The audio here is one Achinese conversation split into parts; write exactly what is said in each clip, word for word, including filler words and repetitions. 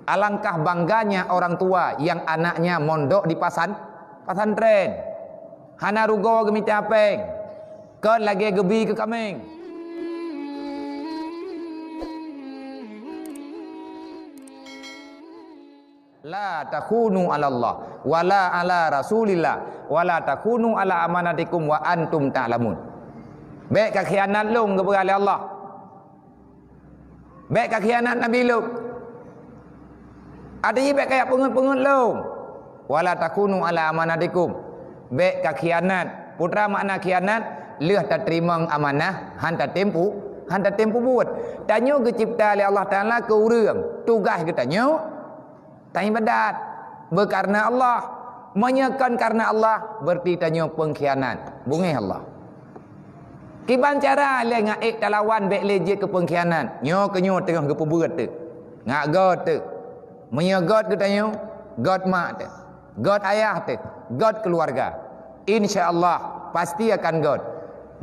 Alangkah bangganya orang tua yang anaknya mondok di pasan-, pasantren. Hana rugoe geumita péng, kon lagée geubi keu kaméng. La takhunu 'alallah, wala 'ala Rasulillah, wala takhunu 'ala amanatikum wa antum ta'lamun. Bék kakhianat lôn geupeugah lé Allah. Bék kakhianat Nabi lôn. Arti jih bék kajak peungeut-peungeut lôn. Wala takhunu 'ala amanatikum. Bék kakhianat. Peue makna khianat? Lheueh tateurimong amanah, han tatem pu-, han tatem peubuet. Tanyoe geucebta lé Allah Taala keu ureuëng. Tugaih geutanyoe taibadat beukareuna Allah. Meunyoe kon kareuna Allah, berarti tanyoe peungkhianat. Beungéh Allah. Kiban cara lé ngat ék talawan bék lé jeuet keu peungkhianat. Nyoe keu nyoe teungoh geupeubeuet teuh. Ngat göt teuh. Meunyoe göt geutanyoe, göt mak teuh, göt ayah teuh, göt keuluwarga. Insya Allah, pasti akan göt.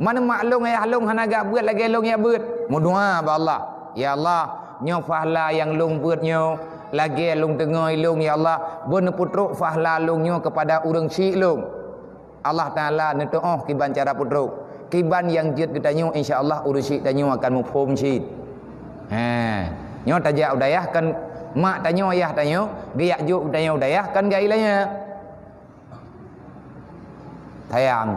Mana mak lôn, ayah lôn hana gak beuet lagée lôn jak beuet. Meudoá bak Allah, "Ya Allah, nyoe pahala nyang lôn beuet nyoe lagée lôn teungoh ilôn, ya Allah, beuneupeutrok pahala lôn nyoe keupada ureuëng syik lôn." Allah Taala neuteuoh kiban cara peutrok. Kiban nyang jeuet geutanyoe, insya Allah ureuëng syik tanyoe akan muphom cit. He, nyoe tajak u dayah kon mak tanyoe, ayah tanyoe, geujak jok geutanyoe u dayah kon gak ilée nyan. Sayang.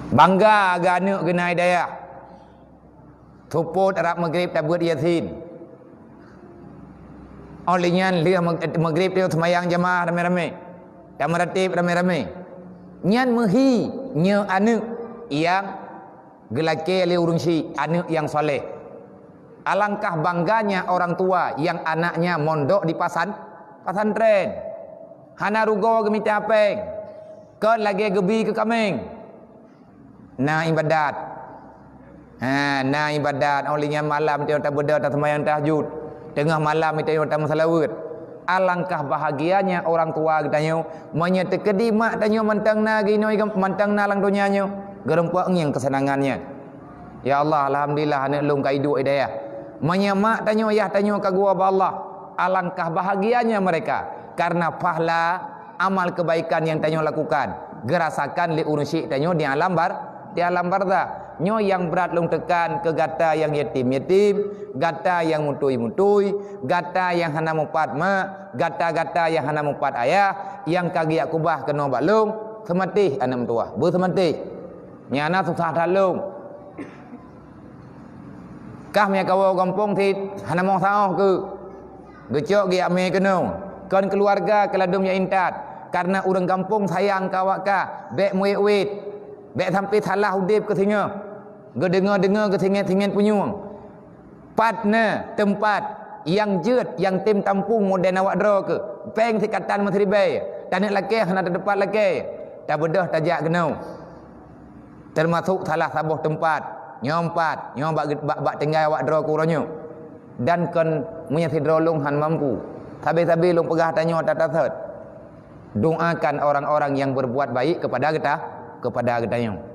Bangga geuh aneuëk geuh na i dayah. Seupôt rab Maghrib tabeuet Yasin. Óh lheueh nyan lheueh Mag-, Maghrib teuh seumayang jamaah ramé-ramé. Tameuratib ramé-ramé. Nyan meuhi nyoe aneuëk nyang geulakée lé ureuëng syik, aneuëk nyang saleh. Alangkah bangganya orang tua yang anaknya mondok di pasan-, pasantren. Hana rugoe geumita péng, kon lagée geubi keu kaméng. Na ibadat. Ha, na ibadat. Óh lheueh nyan malam tanyoe tabeudôh taseumayang tahajud. Teungoh malam tanyoe tameuseulaweuet. Alangkah bahagianya orang tua geutanyoe, meunyoe teukeudi mak tanyoe mantong na geuinoe, mantong na lam donya nyoe, geurumpok ngieng keuseunangan nyan. Ya Allah, alhamdulillah aneuëk lôn ka iduek i dayah. Meunyoe mak tanyoe, ayah tanyoe ka geuwoe bak Allah, alangkah bahagianya mereka karena pahala amal kebaikan yang tanyoe lakukan, geurasakan lé ureuëng syik tanyoe di alam bar-, di alam barzakh. Nyoe nyang brat lôn teukan keu gata nyang yatim-yatim, gata nyang mutui-mutui, gata nyang hana mupat mak, gata-gata nyang hana mupat ayah, nyang ka geujak keubah keunoe bak lôn, seumatéh aneuëk meutuwah, beuseumatéh. Nyang na susah that lôn. Kah meunyo kawoe gampông cit, hana moh saôh keuh. Geucok geujak mé keunoe. Kon keuluwarga keu ladôm jak intat, kareuna ureuëng gampông sayang keu awak kah, bék meuwét-wét. Bék sampai salah udeb keu singoh. Geudeungoe-deungoe geusinget-singet punyueng. Pat na teumpat nyang jeuet nyang tem tampung modern awak droe keuh. Péng sikatan meusiribée, taneuk lakée hana tateupat lakée. Tabeudôh tajak keunoe. Teumasok salah saboh teumpat, nyoe pat, nyoe bak, bak, bak tinggai awak droe keu uroe nyoe. Dan kon meunyoe sidroe lôn han mampu, sabe-sabe lôn peugah tanyoe tata sot. Doakan orang-orang yang berbuat baik kepada geuta-, kepada geutanyoe.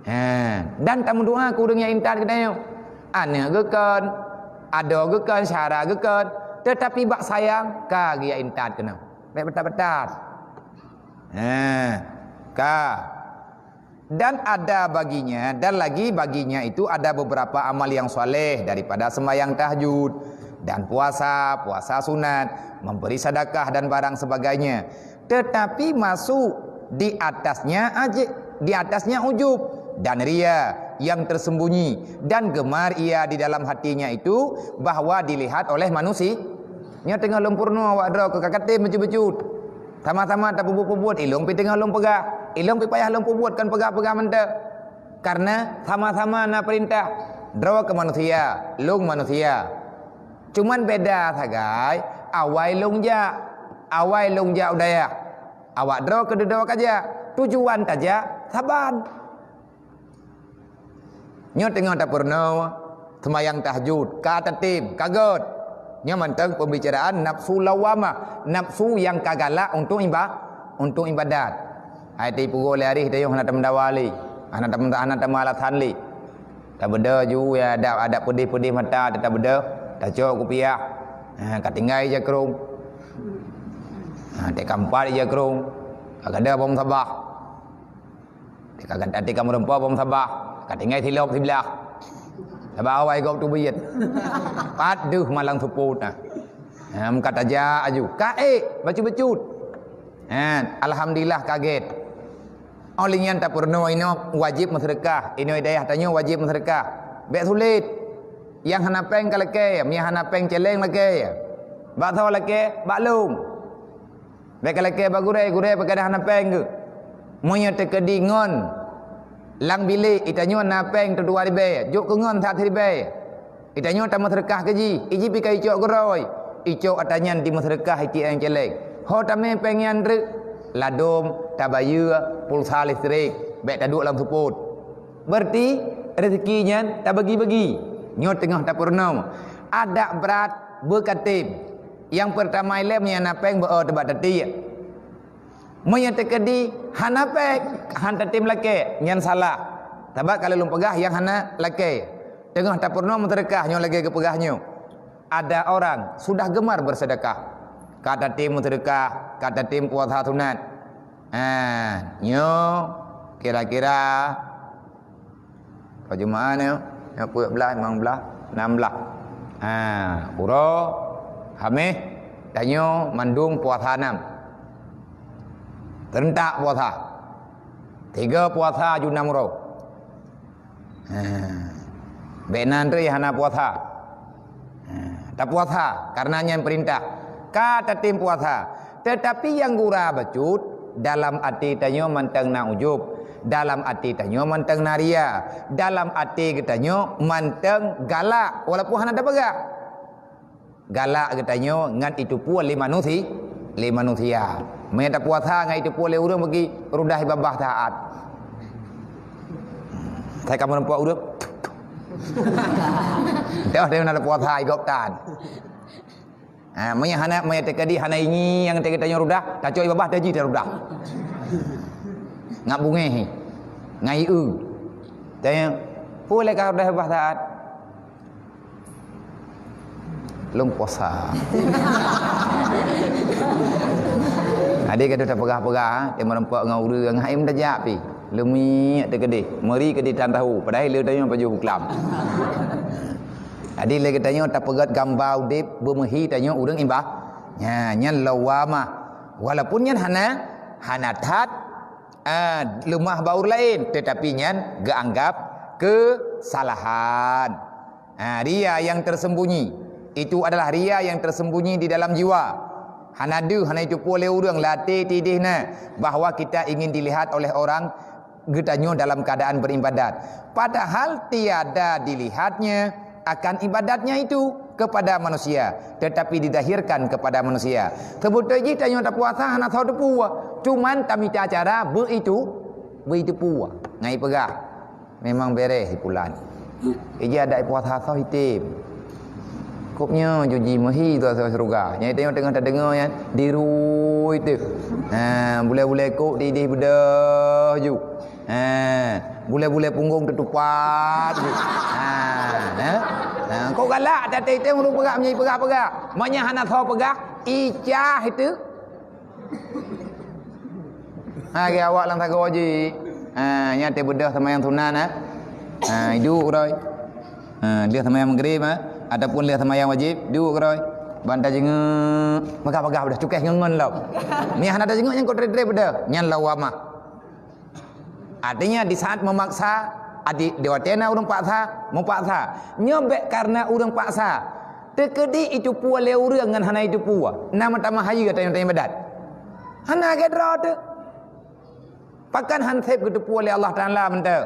Ha, dan tameudoa keu ureuëng nyang intat geutanyoe. Aneuëk geukon, adoe geukon, syara geukon, tetapi bak sayang ka geujak intat keunoe. Bék betat-betat. Ha, ka. Dan ada baginya, dan lagi baginya itu ada beberapa amal yang saleh daripada sembahyang tahajud dan puasa, puasa sunat, memberi sedekah dan barang sebagainya. Tetapi masuk di atasnya aje-, di atasnya ujub dan ria yang tersembunyi dan gemar ia di dalam hatinya itu bahwa dilihat oleh manusia. Nyoe teungoh lôn peurunoe awak droe keu ka katem bacut-bacut. Sama-sama tapeubuet-peubuet, ilôn pih teungoh lôn peugah, ilôn pih payah lôn peubuet kon peugah-peugah mantong. Karena sama-sama na peurintah, droe keu manusia, lôn manusia. Cuman beda sagai, awai lôn jak, awai lôn jak u dayah. Awak droe keu dudoe ka jak, tujuan tajak saban. Nyoe teungoh tapeurunoe seumayang tahajud, ka tatem, ka göt. Nyoe mantong pembicaraan nafsu lawamah, nafsu nyang ka galak untuk iba-, untuk ibadat. Hai teupeugah lé arih tayong hana tameudawa lé, hana tameu-, hana tameualasan lé. Tabeudôh ju ya adab-adab peudeh-peudeh mata tabeudôh, Tacok kupiah, ha, ka tinggai jakrong. Ha, teuka empat jakrong. Ka gadôh bom sabah. Teuka, teuka meureumpok bom sabah. Ka tinggai silop siblah. Sabab awai gob teubiet. Pat deuh malang seupôt na. Ha, meuka tajak aju. Ka ék, bacut-bacut. Ha, alhamdulillah ka gét. Óh lheueh nyan tapeurunoe inoe wajéb meuseudeukah. Inoe dayah tanyoe wajéb meuseudeukah. Bék sulet. Nyang hana péng ka lakée, nyang hana péng céléng lakée. Bak soe lakée? Bak lôn. Bék ka lakée bak gurée, gurée peukadang hana péng geuh. Meunyoe teukeudi ngon lam bilék, itanyoe na péng teudua ribée, jok keu ngon that siribée. Itanyoe tameuseudeukah keu jih, iji pih ka icok keudroe, icok atra nyan dimeuseudeukah i tieb nyang céléng. Ho tamé péng nyan treuk, ladôm, tabayeue, pulsa listrik, bék taduek lam seupôt. Beureuti reuzeki nyan tabagi-bagi. Nyoe teungoh tapeurunoe. Adak brat beukatem. Nyang peurtama ilée meunyoe na péng beu-o teuh bak tatiek. Meunyoe teukeudi hana péng, han tatem lakée, nyan salah. Sabab ka lôn peugah nyang hana lakée. Teungoh tapeurunoe meuseudeukah nyoe lagée geupeugah nyoe. Ada orang sudah gemar bersedekah. Ka tatem meuseudeukah, ka tatem puasa sunat. Ha, nyoe kira-kira Ka Jumaat nyoe, nyoe peuet blaih, limong blaih, nam blaih. Ha, uroe Hameh, tanyoe mandum puasa nam. Teurentak puasa. Tiga puasa aju nam uroe. Ha. Bék nan treuk hana puasa. Ha, tapuasa, karena nyan peurintah. Ka tatem puasa. Teutapi nyang gura bacut, dalam até tanyoe mantong na ujub, dalam até tanyoe mantong na ria, dalam até geutanyoe mantong galak, walaupun hana tapeugah. Galak geutanyoe ngon itupeue lé manusi-, lé manusia. Meunyoe tapuasa ngon itupeue lé ureuëng bagi rudah babah saát. Sai ka meureumpok ureuëng. Dah, dah na puasa, i gob tan. Ha, meunyoe hana, meunyoe teukeudi hana inyi nyang teuka tanyoe rudah, tacok i babah teuji teurudah. Ngat bungéh, ngat ieu. Tanya, "Peue lé ka rudah babah saát?" "Lôn puasa." Adik kata tapeugah-peugah, teumeureumpok ngon ureuëng, hai meudajak pi. Leumiek teukeudeh, meuri keudeh tan tahu, padahai le tanyoe pajoh buklam. Jadi lé geutanyoe tapeugét gamba udeb beumeuhi tanyoe ureuëng iba-, nya, nyan lawamah. Walaupun nyan hana, hana that, ah, leumah bak ureuëng laén, tetapi nyan geuanggap keusalahan. Ah, ria yang tersembunyi, itu adalah ria yang tersembunyi di dalam jiwa. Hana deuh, hana itupeue lé ureuëng, lam até tideh na bahwa kita ingin dilihat oleh orang geutanyoe dalam keadaan beribadat. Padahal tiada dilihatnya akan ibadatnya itu kepada manusia, tetapi didahirkan kepada manusia. Seubeutoe jih tanyoe tapuasa hana soe teupeue, cuman tamita cara beu itu, beu itupeue. Ngai peugah, "Memang bereh si pulan. Ija adak puasa soe item." Kôp nyoe ju jimeuhi tu asai syeuruga. Nyang tanyoe teungoh tadeungoe nyan, dirui teuh. Ha, bulée-bulée kôk di ideh beudôh ju. Ha, bulée-bulée punggong teutupat ju. Ha, ha. Ha, kôk galak, até-até ureuëng peugah, meunyoe peugah-peugah. Meunyoe hana soe peugah, icah itu. Ha, lagée awak lam sagoe jih. Ha, nyan teuh beudôh seumayang sunat, ha. Ha, iduek keudroe. Ha, lheueh seumayang maghrib, ha, ataupun lheueh seumayang wajéb, duek keudroe. Ban tajeungeuk, peugah-peugah beudôh, cukéh ngon-ngon lom. Meunyoe hana tajeungeuk, nyan kôk treb-treb beudôh. Nyan lawamah. Artinya, di saat memaksa, adik di watée na ureuëng paksa, meupaksa. Nyoe bék kareuna ureuëng paksa. Teukeudi itupeue lé ureuëng ngon hana itupeue. Na meutamah hayeue tanyoe-tanyoe ibadat. Hana lagée droe teuh. Pakon han seb geuteupeue lé Allah Taala mantong.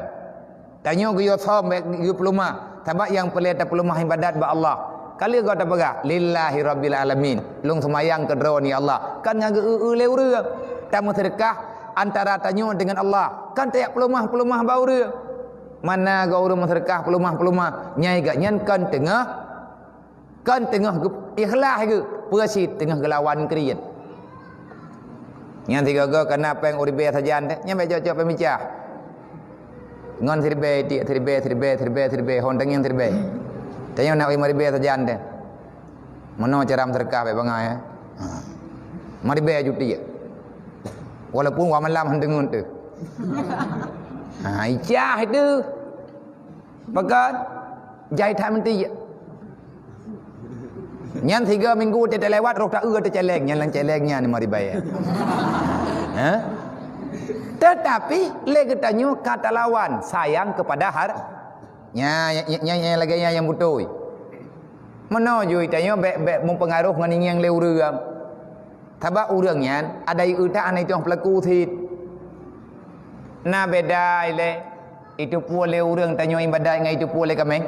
Tanyoe geuyue sôm bék geupeuleumah, sabab nyang peureulée tapeuleumah ibadat bak Allah. Ka lheueh gob tapeugah, "Lillahi rabbil alamin." Lôn seumayang keu Droe, ya Allah. Kon ngon geu-eu lé ureuëng. Tameuseudeukah antara tanyoe deungon Allah. Kon tajak peuleumah-peuleumah bak ureuëng. Mana gob ureuëng meuseudeukah peuleumah-peuleumah, nyai gobnyan kon teungoh, kon teungoh geu-, ikhlas geuh, peue cit teungoh geulawan kriet. Nyan sigoe-goe kana péng u ribée sajan teuh, nyan bék cok-cok péng meucah. Ngon siribée tiek, siribée, siribée, siribée, siribée, hon teungieng siribée. Tanyoe na u limong ribée sajan teuh. Meunoe cara meuseudeukah bék bangai, eh. Ha. Meuribèe aju tiek. Walaupun wah malam han deungon teuh. Ha, icah itu. Pakon? Jai that meuntiek. Nyan tiga minggu teuh lewat, roh taeu teuh céléng, nyan lam céléng nyan meuribèe. Ha? Tetapi lé geutanyoe ka talawan sayang kepada har-, nya, nya, nya, nya lagèe nyan nyang beutôi. Meunoe jui tanyoe bèk, bèk meupeungaroh ngon ingieng lé ureueng. Sabab ureueng nyan ada ieu that hana itueng peulaku cit. Na beda ilèe, itupue lé ureueng tanyoe ibadat ngon itupue lé kaméng.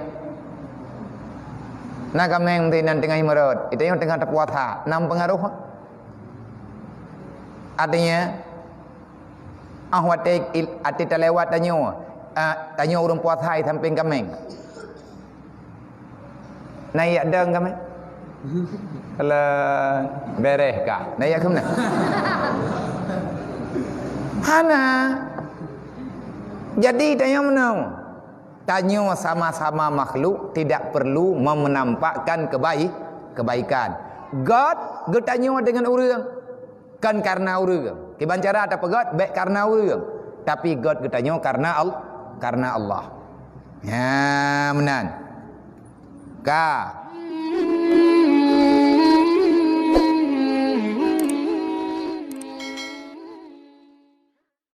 Na kaméng meusinan teungoh imeurot, itanyoe teungoh tapuasa, na meupeungaroh. Artinya, ah watèe il-, até talewat tanyoe, ah, tanyoe ureueng puasa i sampéng kaméng. Na yak dong kaméng? Alah, bereh kah? Na yak kemana? Hana. Jadi tanyoe meunoe. Tanyoe sama-sama makhluk tidak perlu menampakkan kebai-, kebaikan. Göt geutanyoe deungon ureueng. Kon karena ureueng. Kiban cara tapeugöt bèk karena ureueng, tapi göt geutanyoe karena Al-, karena Allah. Nya meunan. Ka.